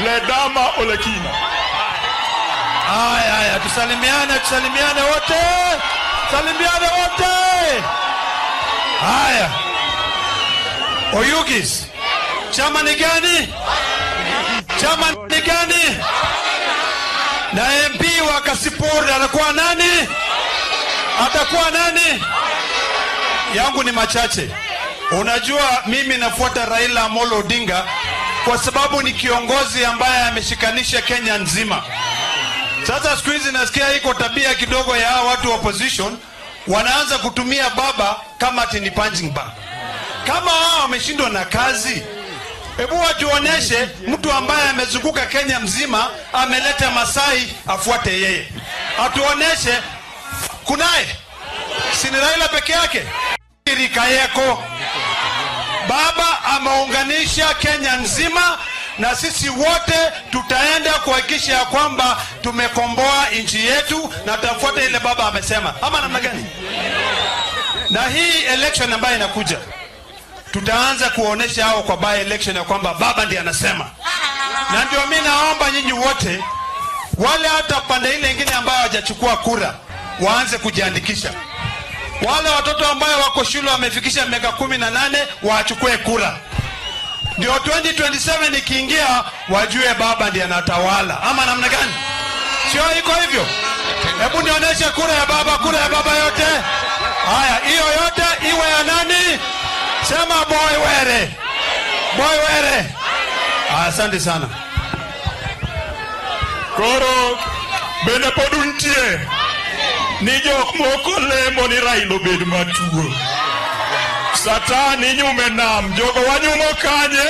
Ledama Olekina. Haya haya, tusalimiane, tusalimiane wote, salimiane wote. Haya, Oyugis, chama ni gani? Chama ni gani? Na MP wa Kasipur atakuwa nani? Atakuwa nani? Yangu ni machache. Unajua mimi nafuata Raila Amolo Odinga kwa sababu ni kiongozi ambaye ameshikanisha Kenya nzima. Sasa siku hizi nasikia iko tabia kidogo ya hawa watu wa opposition wanaanza kutumia baba kama ati ni punching bag. Kama hao wameshindwa na kazi, hebu watuoneshe mtu ambaye amezunguka Kenya mzima, ameleta Masai afuate yeye. Atuoneshe kunaye, si ni Raila peke yake? Rikayeko. Baba ameunganisha Kenya nzima na sisi wote tutaenda kuhakikisha ya kwamba tumekomboa nchi yetu na tutafuata ile baba amesema, ama namna gani? Na hii election ambayo inakuja, tutaanza kuonesha hao kwa by election ya kwamba baba ndiye anasema. Na ndio mimi naomba nyinyi wote wale hata pande ile ingine ambayo hawajachukua kura waanze kujiandikisha. Wale watoto ambayo wako shule wamefikisha miaka 18 wachukue kura, ndio 2027 ikiingia wajue baba ndiye anatawala, ama namna gani? Sio iko hivyo? Hebu nionyeshe kura ya baba, kura ya baba yote. Haya, hiyo yote iwe ya nani? Sema boy were, boy were. Asante sana. Koro bende pod untie ni jok moko lemo ni Raila obed matuo. Satan inyume nam, jogo wanyumo kanye?